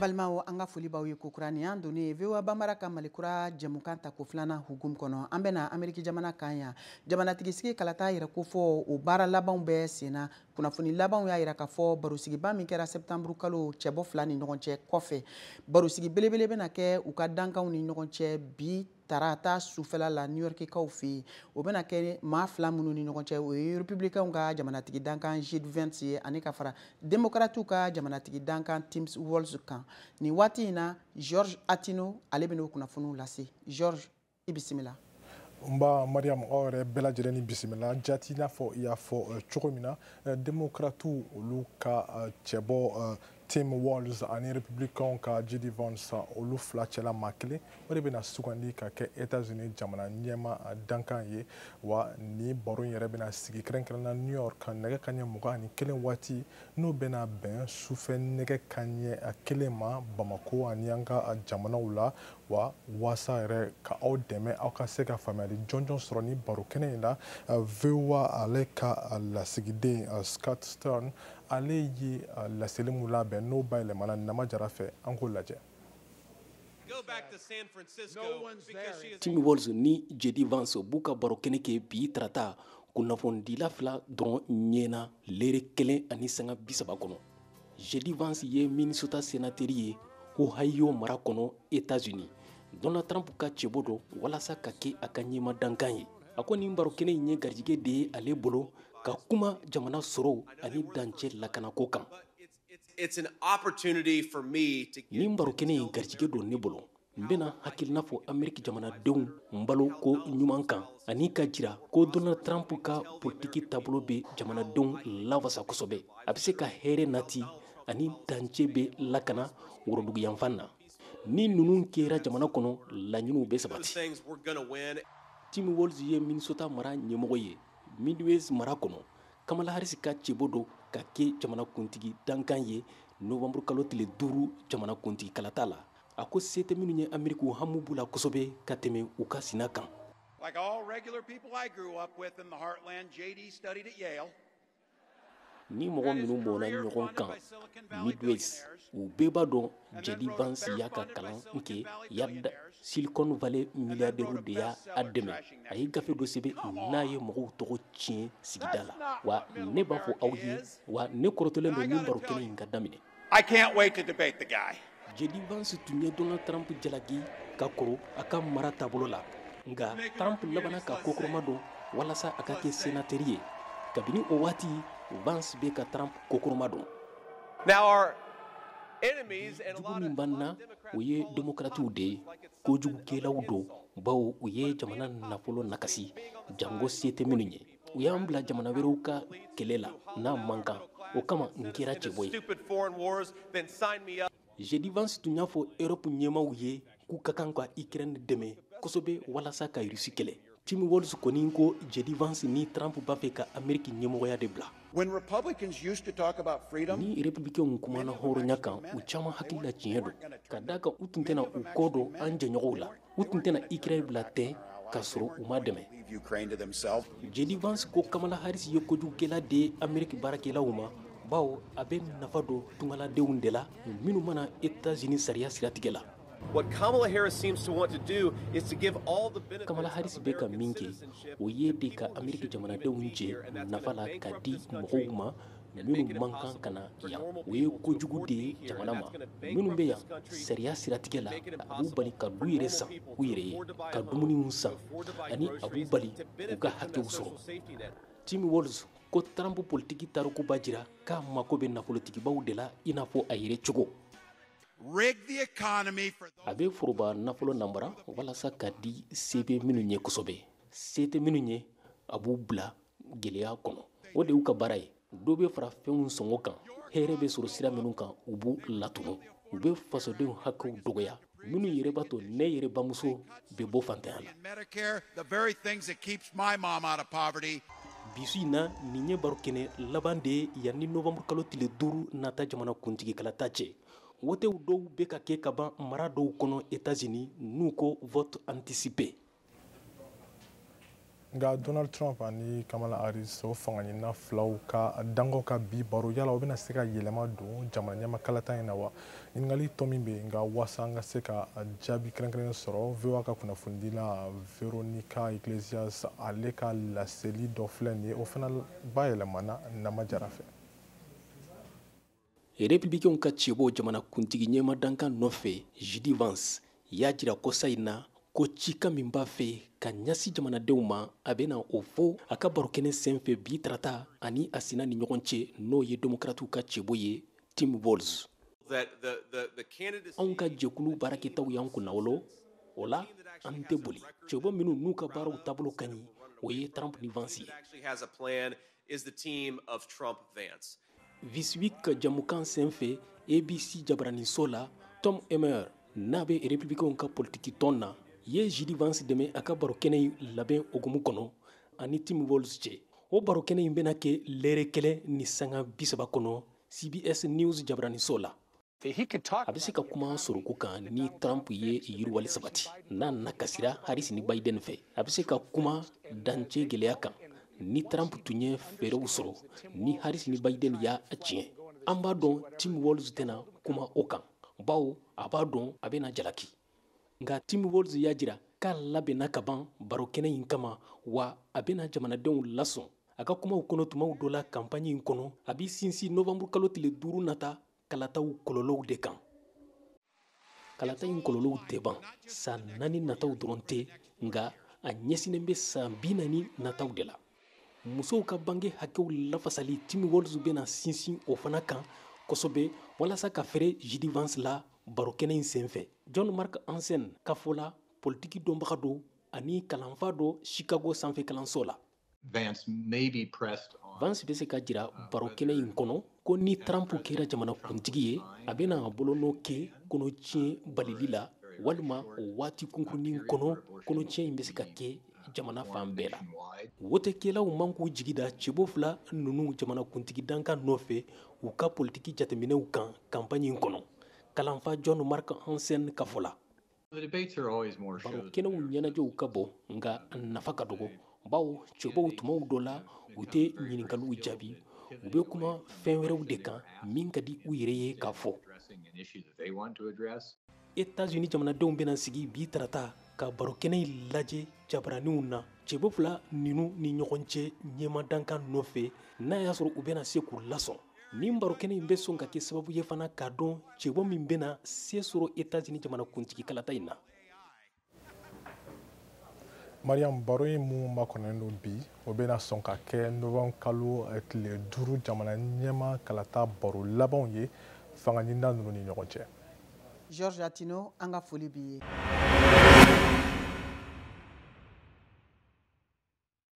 Balimaw, an ka foli b'aw ye kokura. Nin y'an donnen ye VOA Bambara ka Malikura jɛmukan tako filanan hukumu kɔnɔ. An bɛna Ameriki jamana kan yan. Jamanatigi sigi kalata yɛrɛ kofɔ, o baara labanw bɛ sen na. Kunnafoni labanw y'a yira k'a fɔ barosigiba min kɛra septembre kalo cɛbɔ fila ni ɲɔgɔn cɛ kɔfɛ, barosigi belebele bɛna kɛ u ka dankanw ni ɲɔgɔn cɛ bi tarata sufɛla la New Yorkikaw fɛ yen. O bɛna kɛ maa fila minnu ni ɲɔgɔn cɛ, o ye Républicainw ka jamanatigi dankan JD Vance ye ani ka fara Démocratew ka jamanatigi dankan Tim Walz kan. Nin waati in na, George Atino, ale bɛn'o kunnafoniw lase. George, i bisimila. Nba Mariam, aw yɛrɛ bɛɛ lajɛlen ni bisimila. Jati, n'a fɔ i y'a fɔ cogo min na, Démocratew olu ka cɛbɔ Tim Walz ani Républicain ka JD Vance, olu fila cɛla maa kelen, o de bɛna sugandi ka kɛ États-Unis jamana ɲɛma dankan ye. Wa ni baro in yɛrɛ bɛna sigi kɛrɛnkɛrɛnna New York nɛgɛ kaɲɛ 21 waati, n'o bɛna bɛn sufɛ nɛgɛ kaɲɛ 1 ma Bamako ani an ka jamanaw la. Wa waasa yɛrɛ ka aw dɛmɛ aw ka se ka faamuyali jɔnjɔn sɔrɔ ni baro kɛnɛ in la, VOA ale ka lasigiden Scott Stern, ale ye laseli mun labɛn, n'o bayɛlɛmana Nama Jara fɛ, an k'o lajɛ. Tim Walz ni JD Vance b'u ka baro kɛnɛ kɛ bi tarata kunnafonidila fila dɔrɔn ɲɛna lere 1 ani sanga 30 kɔnɔ. JD Vance ye Minnesota sénateur ye Ohio mara kɔnɔ États-Unis. Donald Trump ka cɛbɔ don walasa ka kɛ a ka ɲɛma dankan ye. A ko nin baro kɛnɛ in ye garijɛgɛ de ye ale bolo ka kuma jamana sɔrɔw ani dancɛ lakanako kan. Nin baro kɛnɛ in garijɛgɛ don ne bolo. N bɛna hakilina fɔ Ameriki jamanadenw balo ko ɲuman kan ani ka jira ko Donald Trump ka politiki taabolo bɛ jamanadenw lawasa kosɛbɛ, a bɛ se ka hɛrɛ nati ani dancɛ bɛ lakana woroduguyanfan na. Ni ninnu kɛra jamana kɔnɔ, laɲiniw bɛ sabati. Tim Walz ye Minnesota mara ɲɛmɔgɔ ye Midwest mara kɔnɔ. Kamala Harris ka cɛbɔ don ka kɛ jamanakuntigi dankan ye novembre kalo tile 5 jamanakuntigi kalata la. A ko se tɛ minnu ye Ameriki, u hami b'u la kosɛbɛ ka tɛmɛ u ka sina kan. Like all regular people I grew up with in the heartland, JD studied at Yale. Ni mɔgɔ minnu mɔna ɲɔgɔn kan Midwest, u bɛɛ b'a dɔn JD Vance y'a ka kalan kɛ Yale. Silicon Valley milliardaire de y'a dɛmɛ. A ye gafe dɔ sɛbɛn n'a ye mɔgɔw tɔgɔ tiɲɛ sigida la. Wa ne b'a fɔ aw ye, wa ne kɔrɔtɔlen don nin baro kɛnɛ in ka daminɛ. I can't wait to debate the guy. JD Vance tun ye Donald Trump jalaki ka kɔrɔ a ka mara taabolo la, nka Trump labanna ka kokɔrɔma don walasa a ka kɛ sénateur ye. Kabini o waati, Vance bɛ ka Trump kokɔrɔma don. Jugu min b'an na, o ye Démocratew de ye. Kojugukɛlaw don, bawo u ye jamana nafolo nakasi, jango se tɛ minnu ye. U y'an bila jamana wɛrɛw ka kɛlɛ la n'a man kan. O kama n kɛra cɛbɔ ye. JD Vance tun y'a fɔ Europe ɲɛmaw ye k'u ka kan ka Ukraine dɛmɛ kosɛbɛ walasa ka Russie kɛlɛ. Tim Walz kɔni ko JD Vance ni Trump b'a fɛ ka Ameriki ɲɛmɔgɔya de bila. When Republicans used to talk about freedom, Ni Républicainw kumana hɔrɔnya kan, u caman hakili la tiɲɛ don, ka da kan u tun tɛna u kɔ don an jɛɲɔgɔnw la. U tun tɛna Ukraine bila tɛ k'a sɔrɔ u ma dɛmɛ. leave Ukraine to themselves. JD Vance ko Kamala Harris ye kojugukɛla de ye Ameriki baarakɛlaw ma, bawo a bɛ nafa don tungaladenw de la minnu mana États-Unis sariya siratigɛ la. What Kamala Harris seems to want to do is to give all the benefits Kamala Harris bɛ ka min kɛ, o ye de ka Ameriki jamanadenw jɛ nafa la ka di mɔgɔw ma minnu man kan ka na yan. O ye kojugu de ye jamana ma. Minnu bɛ yan sariya siratigɛ la, a b'u bali ka du yɛrɛ san u yɛrɛ ye, ka dumuniw san, ani a b'u bali u ka hakɛw sɔrɔ. Tim Walz ko Trump politiki tariku b'a jira k'a mako bɛ nafolotigibaw de la i n'a fɔ a yɛrɛ cogo. Rig the economy for A bɛ foroba nafolo namara walasa ka di se bɛ minnu ye kosɛbɛ. Se tɛ minnu ye, a b'u bila gɛlɛya kɔnɔ. O de y'u ka baara ye. Dɔ bɛ fara fɛnw sɔngɔ kan, hɛrɛ bɛ sɔrɔ sira minnu kan, u b'u latunu. U bɛ fasodenw hakɛw dɔgɔya minnu yɛrɛ b'a to ne yɛrɛ bamuso bɛ bɔ fantanya la. And Medicare, the very things that keeps my mom out of poverty. Bisu in na, nin ye baro kɛnɛ laban de ye yanni novembre kalo tile 5 nata jamana kuntigi kalata cɛ. Wotew dɔw bɛ ka kɛ ka ban mara dɔw kɔnɔ États-Unis, n'u ko vote anticipé. Nka Donald Trump ani Kamala Harris, o fangaɲinina filaw ka dangaw ka bi baro, yala o bɛna se ka yɛlɛma don jamana ɲɛma kalata in na wa? Ɲininkali tɔ min bɛ yen, nka waasa an ka se ka jaabi kɛrɛnkɛrɛnnen sɔrɔ, VOA ka kunnafonidila Veronica Iglesias, ale ka laseli dɔ filɛ nin ye, o fana bayɛlɛmana Nama Jara fɛ. Républicainw ka cɛbɔ jamana kuntigi ɲɛma dankan nɔfɛ, JD Vance y'a jira kɔsa in na ko cikan min b'a fɛ ka ɲɛsin jamanadenw ma, a bɛna o fɔ a ka barokɛnɛ senfɛ bi tarata ani a sina ni ɲɔgɔn cɛ, n'o ye Demokratiw ka cɛbɔ ye, Tim Walz. Anw ka jɛkulu baarakɛtaw y'an kunnawolo, o la an tɛ boli. Cɛbɔ minnu n'u ka baaraw taabolo ka ɲi, o ye Trump ni Vance ye. This Week jamukan senfɛ ABC jabaraninso la, Tom Emmer, n'a bɛ Républicainw ka politiki tɔn na, ye JD Vance dɛmɛ a ka barokɛnɛ in labɛn hukumu kɔnɔ ani Tim Walz cɛ. O barokɛnɛ in bɛna kɛ lɛrɛ 1 ni sanga 30 kɔnɔ CBS News jabaraninso la. A bɛ se ka kuma sɔrɔko kan ni Trump ye yiriwali sabati, n'a nakasira Harris ni Biden fɛ. A bɛ se ka kuma dancɛ gɛlɛya kan ni Trump tun ye fɛɛrɛw sɔrɔ, ni Harris ni Biden y'a tiɲɛ. An b'a dɔn Tim Walz tɛna kuma o kan, bawo a b'a dɔn a bɛna jalaki. Nka Tim Walz y'a jira k'a labɛnna ka ban barokɛnɛ in kama, wa a bɛna jamanadenw lasɔn a ka kumaw kɔnɔ. Tumaw dɔ la kanpaɲi in kɔnɔ, a b'i sinsin novanburu kalo tile 5 nata kalataw kɔlɔlɔw de kan. Kalata in kɔlɔlɔw tɛ ban san 4 nataw dɔrɔn tɛ, nka a ɲɛsinnen bɛ san 40 nataw de la. Musow ka bange hakɛw lafasali, Tim Walz bɛna sinsin o fana kan kosɛbɛ walasa ka fɛrɛ JD Vance la barokɛnɛ in senfɛ. John Mark Hansen ka fɔ la, politiki dɔnbaga don ani kalanfa dɔ Chicago sanfɛ kalanso la. Vance bɛ se ka jira barokɛnɛ in kɔnɔ ko ni Trump kɛra jamanakuntigi ye, a bɛna a bolonɔ kɛ kɔnɔtiɲɛ balili la, walima o waati kunkurunin kɔnɔ, kɔnɔtiɲɛ in bɛ se ka kɛ jamana fan bɛɛ la. Wotekɛlaw man k'u jigi da cɛbɔ fila ninnu jamanakuntigi dankan nɔfɛ u ka politiki jateminɛw kan kanpaɲi in kɔnɔ, kalanfa John Mark Hansen ka fɔ la. Barokɛnɛw ɲɛnajɛw ka bon, nka nafa ka dɔgɔ, bawo cɛbɔw tumaw dɔ la, u tɛ ɲininkaliw jaabi, u bɛ kuma fɛn wɛrɛw de kan min ka di u yɛrɛ ye k'a fɔ. Etats-Unis jamanadenw bɛna sigi bi tarata ka barokɛnɛ in lajɛ jabaraninw na cɛbɔ fila ninnu ni ɲɔgɔn cɛ ɲɛmadankan nɔfɛ, n'a y'a sɔrɔ u bɛna se k'u lasɔn. Nin barokɛnɛ in bɛ sɔn ka kɛ sababu ye fana k'a dɔn cɛbɔ min bɛna se sɔrɔ Etats-Unis jamanakuntigi kalata in na. Mariam, baro in mun makɔnɔnen don bi, o bɛna sɔn ka kɛ novembre kalo tile 5 jamana ɲɛma kalata baro labanw ye fanga ɲinina ninnu ni ɲɔgɔn cɛ. Georges Atino, an ka foli b'i ye.